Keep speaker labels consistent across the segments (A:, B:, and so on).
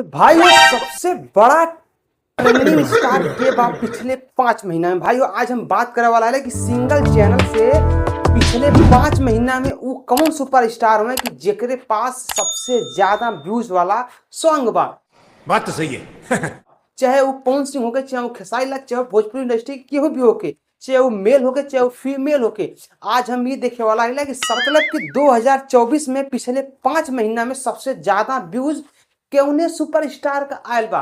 A: तो भाई वो सबसे बड़ा ट्रेंडिंग स्टार के बा पिछले 5 महीना में। भाई आज हम बात करे वाला है कि सिंगल चैनल से पिछले 5 महीना में वो कौन सुपर स्टार हुए कि जेकरे पास सबसे ज्यादा व्यूज वाला सॉन्ग बा।
B: बात तो सही है।
A: चाहे वो पवन सिंह होके, चाहे वो खेसारी लाल, चाहे वो भोजपुरी इंडस्ट्री के केहू भी होके, चाहे वो मेल होके, चाहे वो फीमेल होके। आज हम ये देखे वाला है कि मतलब कि 2024 में पिछले 5 महीना में सबसे ज्यादा व्यूज कौने सुपरस्टार का आयल बा।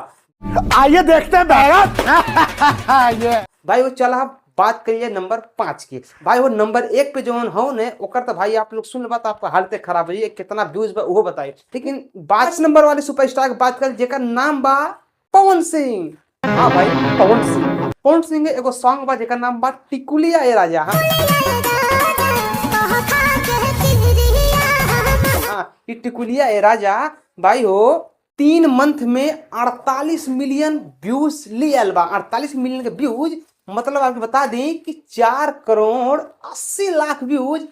C: आइए देखते हैं भैया ये।
A: भाई वो चला बात करिए नंबर 5 की। भाई वो नंबर 1 पे जो हो ने, ओकर तो भाई आप लोग सुन लेबा तो आपका हालत खराब हो जाई। कितना व्यूज बा, वो बताई। लेकिन 5 नंबर वाले सुपरस्टार की बात कर, जेकर नाम बा पवन सिंह। हाँ भाई, पवन सिंह। पवन सिंह के एगो सॉन्ग बा, जेकर नाम बा टिकुलिया ए राजा। हाँ हाँ, ई टिकुलिया ए राजा भाई हो 3 मंथ में 48 मिलियन व्यूज ली आयल बा। 48 मिलियन के व्यूज मतलब आपको बता दी कि 4 करोड़ 80 लाख व्यूज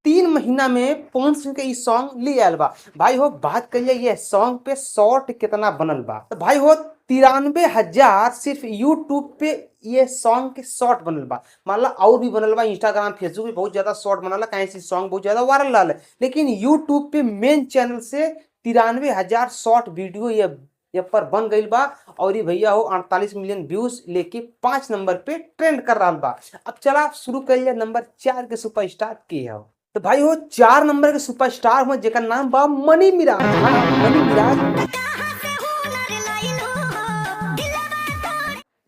A: 3 महीना में पवन सिंह के ई सॉन्ग ली आयल बा। भाई हो, बात करिए ये सॉन्ग पे शॉर्ट कितना बनल बा, तो भाई हो 93,000 सिर्फ यूट्यूब पे ये सॉन्ग के शॉर्ट बनल बा। मान ला और भी बनल बा, इंस्टाग्राम, फेसबुक पे बहुत ज्यादा शॉर्ट बनल बा, कहीं से सॉन्ग बहुत ज्यादा वायरल रहल है। लेकिन यूट्यूब पे मेन चैनल से 93,000 शॉर्ट वीडियो ये पर बन गई बा और ये भैया हो 48 मिलियन व्यूज लेके 5 नंबर पे ट्रेंड कर रहा बा। अब चला शुरू कर लिया नंबर 4 के सुपरस्टार के है। तो भाई हो 4 नंबर के सुपरस्टार हो, जेकर नाम बा मनी मिराज। हाँ, मनी मिराज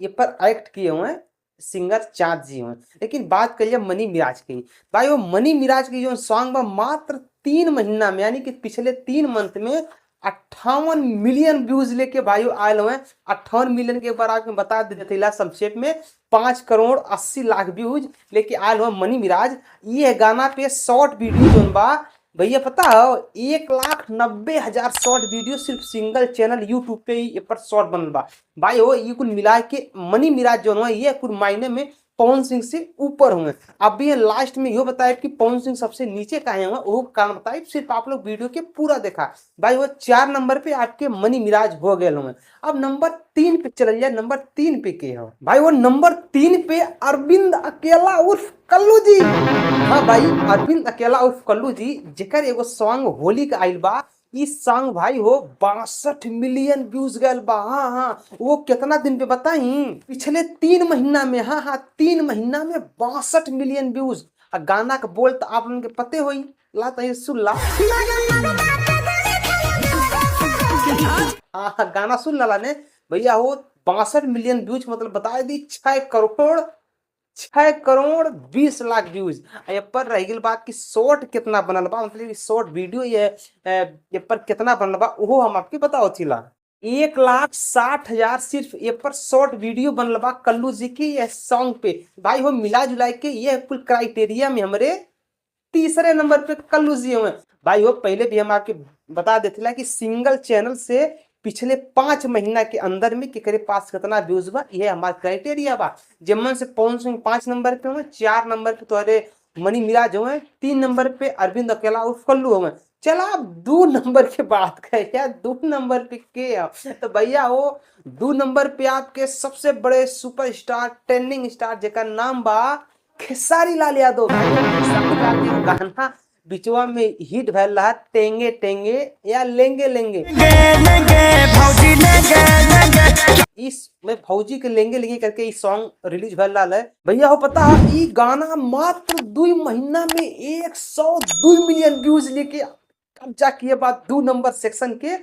A: ये पर एक्ट किए हुए हैं सिंगर चाँद जी हुए। लेकिन बात करिए मनी मिराज की। भाई वो मनी मिराज की जो सॉन्ग बा, मात्र 3 महीना में, यानी कि पिछले 3 मंथ में 58 मिलियन व्यूज लेके भाई आयल हुए। 58 मिलियन के एक बार आपको बता देते संक्षेप में, 5 करोड़ 80 लाख व्यूज लेके आयल हुआ मनी मिराज। ये गाना पे शॉर्ट वीडियो जोन बा भैया, पता हो, 1,90,000 शॉर्ट वीडियो सिर्फ सिंगल चैनल यूट्यूब पे ही पर शॉर्ट बनल बा। भाई हो, ये कुल मिला के मनी मिराज जो है, ये कुल मायने में पवन सिंह से ऊपर हुए। अब भी लास्ट में यो बताया कि पवन सिंह सबसे नीचे काहे हुए, वो कारण बताए। सिर्फ आप लोग वीडियो के पूरा देखा। भाई वो 4 नंबर पे आपके मनी मिराज हो गए हुए। अब नंबर 3 पे चल जाए। नंबर 3 पे के हो भाई? वो नंबर 3 पे अरविंद अकेला उर्फ कल्लू जी। हाँ भाई, अरविंद अकेला उर्फ कल्लू जी, जेकर एगो सॉन्ग होली का आइल बा। इस सॉन्ग भाई हो 62 मिलियन व्यूज गल बा। हाँ, वो कितना दिन पे बताई? पिछले 3 महीना में। हाँ, 3 महीना में 62 मिलियन व्यूज। आ गाना के बोल तो आप लोगन के पते होई। ला तो सुन ला। हाँ, गाना सुन ला ने भैया हो 62 मिलियन व्यूज मतलब बता दी 6 करोड़, 6 करोड़ 20 लाख व्यूज। ये पर रह गई बात कि शॉर्ट कितना बनल बा, मतलब शॉर्ट वीडियो ये पर कितना बनल बा, वो हम आपके बताओ थिला। 1,60,000 सिर्फ ये पर शॉर्ट वीडियो बनल बा कल्लू जी की ये सॉन्ग पे। भाई हो, मिला जुला के ये कुल क्राइटेरिया में हमरे तीसरे नंबर पे कल्लू जी हुए। भाई हो, पहले भी हम आपके बता देते कि सिंगल चैनल से पिछले 5 महीना के अंदर में केकरे पास कितना व्यूज बा, ये हमारा क्राइटेरिया बा। जेमन से पवन सिंह 5 नंबर पे हुए, 4 नंबर पे तुम्हारे मनी मिराज हुए, 3 नंबर पे अरविंद अकेला उर्फ कल्लू हुए। चला अब 2 नंबर के बात करें यार, 2 नंबर पे के है? तो भैया हो, 2 नंबर पे आपके सबसे बड़े सुपरस्टार, ट्रेंडिंग स्टार, जेकर नाम बा खेसारी लाल यादव। भाई खेसारी लाल के गाना बिचवा में हिट भैल रहा, टेंगे टेंगे या लेंगे लेंगे। इस में भौजी के लेंगे लेंगे करके ई सॉन्ग रिलीज भैल रहा है। भैया हो, पता है, ई गाना मात्र 2 महीना में 102 मिलियन व्यूज लेके कब्जा किए बाद 2 नंबर सेक्शन के,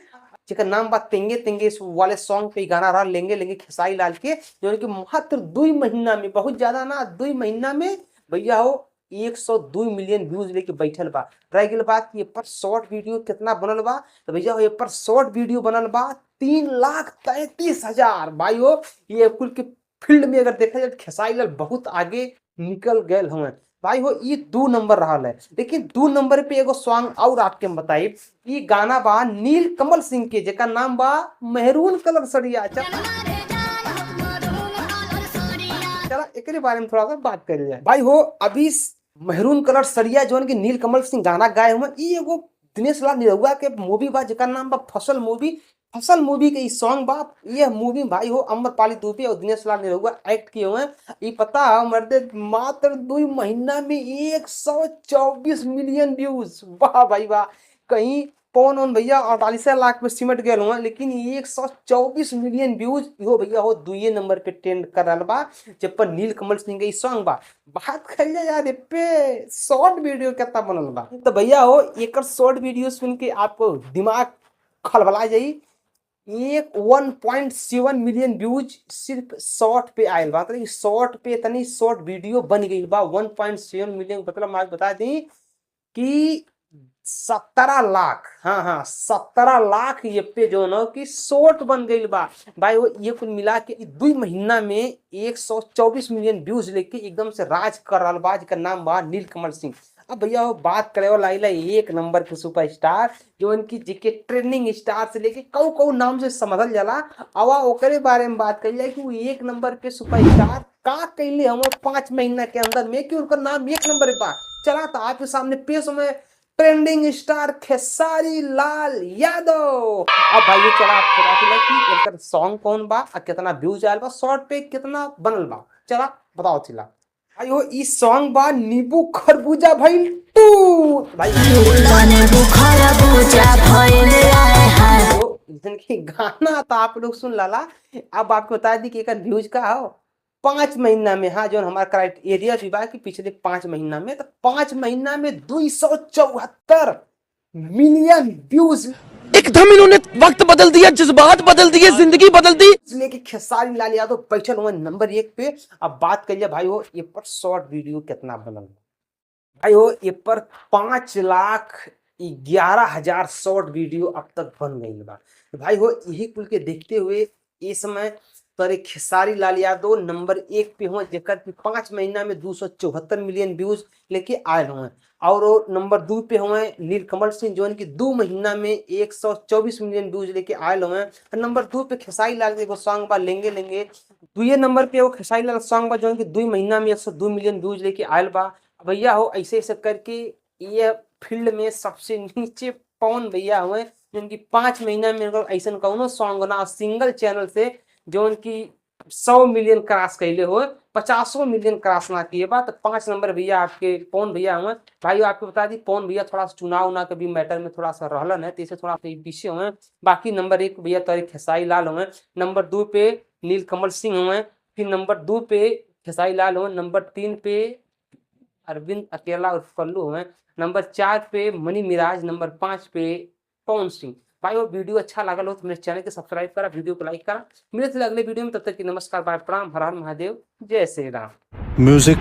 A: जेकर नाम बा तेंगे तेंगे वाले सॉन्ग पे ई गाना रहा लेंगे लेंगे खेसारी लाल के, जो कि मात्र 2 महीना में, बहुत ज्यादा ना, 2 महीना में भैया हो 102 मिलियन व्यूज लेके बैठल बा। रह गेल बात कि ये पर शॉर्ट वीडियो कितना बनल बा, तो भैया ये पर शॉर्ट वीडियो बनल बा 3,33,000। भाई हो, ये कुल के फील्ड में अगर देखा जाए तो खेसारी लाल बहुत आगे निकल गए हमें। भाई हो, ये 2 नंबर रहा है। लेकिन 2 नंबर पे एगो सॉन्ग और आपके हम बताई। ये गाना बा नील कमल सिंह के, जेकर नाम बा मेहरून कलर सड़िया। चल चला एकरे बारे में थोड़ा सा बात कर जाए। भाई हो, अभी मेहरून कलर सरिया जोन की नील कमल सिंह गाना गाए हुए, ई एगो दिनेश लाल निरहुआ के मूवी बा, जेकर नाम बा फसल मूवी। फसल मूवी के ई सॉन्ग बा। यह मूवी भाई हो अम्रपाली दुबे और दिनेश लाल निरहुआ एक्ट किए हुए हैं। ई पता है मर्दे मात्र 2 महीना में 124 मिलियन व्यूज। वाह भाई वाह! कहीं पवन वन भैया 48 लाख में सिमट गए हुआ, लेकिन 124 मिलियन व्यूज इहो भैया हो दुइये नंबर पे ट्रेंड कर रहा बा, जब पर नीलकमल सिंह के सॉन्ग बा। बात कर जाए यार पे शॉर्ट वीडियो कितना बनल बा, तो भैया हो एक शॉर्ट वीडियो सुन के आपको दिमाग खलबला जाई। एक 1.7 मिलियन व्यूज सिर्फ शॉर्ट पे आयल बा। तो शॉर्ट पे इतनी शॉर्ट वीडियो बन गई बा 1.7 मिलियन, मतलब मैं बता दी कि 17 लाख, हाँ, 17 लाख ये पे जो ना कि शॉर्ट बन गई बा। भाई वो ये कुल मिला के 2 महीना में 124 मिलियन व्यूज लेके एकदम से राज कर रहा बा, जिसका नाम बा नीलकमल सिंह। अब भैया वो बात करे वाला आइला एक नंबर के सुपर स्टार, जो इनकी जिके ट्रेंडिंग स्टार से लेके कऊ कऊ नाम से समझल जाला। अवा ओकरे बारे में बात करी जाए कि वो एक नंबर के सुपर स्टार का कैले हम 5 महीना के अंदर में कि उनका नाम एक नंबर पे बा। चला तो आपके सामने पेश में ट्रेंडिंग स्टार खेसारी लाल यादव। अब भाई ये चला आपको बता कि एकर सॉन्ग कौन बा और कितना व्यूज आयल बा, शॉर्ट पे कितना बनल बा, चला बताओ। चिला भाई हो ई सॉन्ग बा नींबू खरबूजा भइल टू भाई। तो की गाना तो आप लोग सुन लाला। अब आपको बता दी कि एकर व्यूज का हो 5 महीना में, हाँ, जो हमारा क्राइटेरिया भी बा कि पिछले 5 महीना में, तो 5 महीना में 274 मिलियन व्यूज।
D: एकदम इन्होंने वक्त बदल दिया, जज्बात बदल दिए, जिंदगी बदल दी।
A: लेके खेसारी लाल यादव बैठल हुए नंबर एक पे। अब बात करिए भाई हो ये पर शॉर्ट वीडियो कितना बनल। भाई हो ये पर 5,11,000 शॉर्ट वीडियो अब तक बन गई बा। भाई हो यही कुल के देखते हुए इस समय तोरे खेसारी लाल यादव नंबर एक पे हुए, जेकर कि 5 महीना में 274 मिलियन व्यूज लेके आए हुए। और वो नंबर दो पे हुए नीलकमल सिंह, जो कि 2 महीना में 124 मिलियन व्यूज लेके आए हुए। नंबर दो पे खेसारी लाल के एगो सॉन्ग बा लेंगे लेंगे। दुए नंबर पे वो खेसारी लाल सॉन्ग बा, जो कि 2 महीना में 102 मिलियन व्यूज लेके आयल बा। भैया हो ऐसे ऐसे करके ये फील्ड में सबसे नीचे पवन भैया हुए, जिनकी 5 महीना में अगर ऐसा कौनो सॉन्ग ना सिंगल चैनल से जो उनकी 100 मिलियन क्रॉस कैले हो, पचासों मिलियन क्रॉस ना किए बा। तो 5 नंबर भैया आपके पवन भैया हुए। भाई आपको बता दी, पवन भैया थोड़ा सा चुनाव उना के भी मैटर में थोड़ा सा रहलन है, तो इसे थोड़ा सा पीछे हुए। बाकी नंबर एक भैया तोरे खेसारी लाल हुए, नंबर दो पे नीलकमल सिंह हुए, फिर नंबर दो पे खेसारी लाल हुए, नंबर तीन पे अरविंद अकेला उर्फ कल्लू हुए, नंबर चार पे मनी मिराज, नंबर पाँच पे पवन सिंह। भाई वो वीडियो अच्छा लागल हो तो मेरे चैनल के सब्सक्राइब करा, वीडियो को लाइक करा। मिले थे अगले वीडियो में, तब तक की नमस्कार, बाय, प्रणाम, हर हर महादेव, जय श्री राम।
B: म्यूजिक।